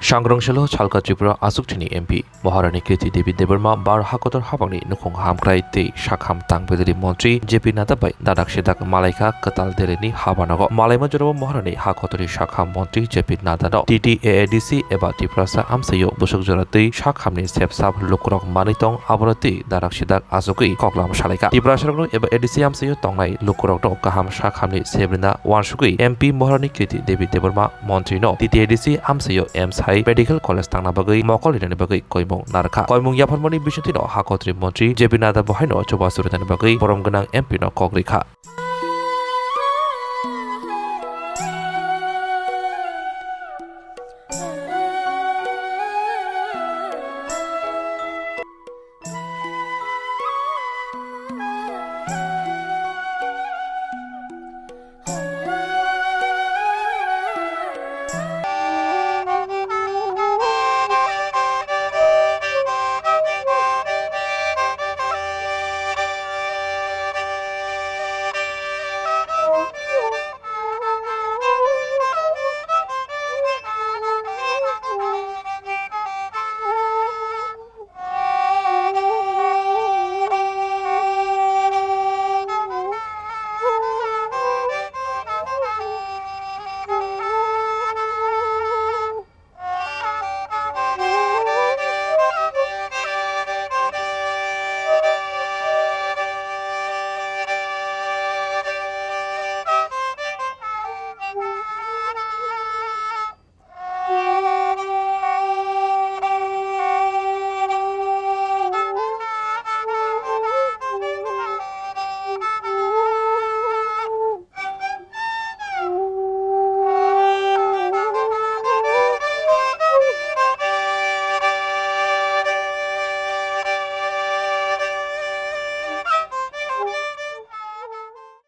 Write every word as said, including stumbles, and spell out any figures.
Sangrong selo salka Tripura aswk thini M P Maharani Kriti Devi Debbarma bar hakotor habangni nukhung hamkrai tei sakham tang bedari montri J P Nadda bai dadak sedak malaikha kwtal dereni habanogo. Malaima jorao Maharani hakotorni sakham montri J P Nadda no T T A A D C eba Tiprasa amsaio bwswk jora tei sakhamni sepsap lukurok manwi tong, aboro tei dadak sedak achugwi koklam salaikha. Tiprasarokno eba A D C amsaio tongnai lukurokno kaham sakhamni sebrina uansugwi M P Maharani Kriti Devi Debbarma montrino T T A D C amsaio M S I Medical College tangna bagwi mokol rinani bagwi koimung narwkha. Koimung yapharmani bisingtwino hakotri montri J P Nadda bo haino chubachu rinani bagwi borom gwnang M P no kok rikha.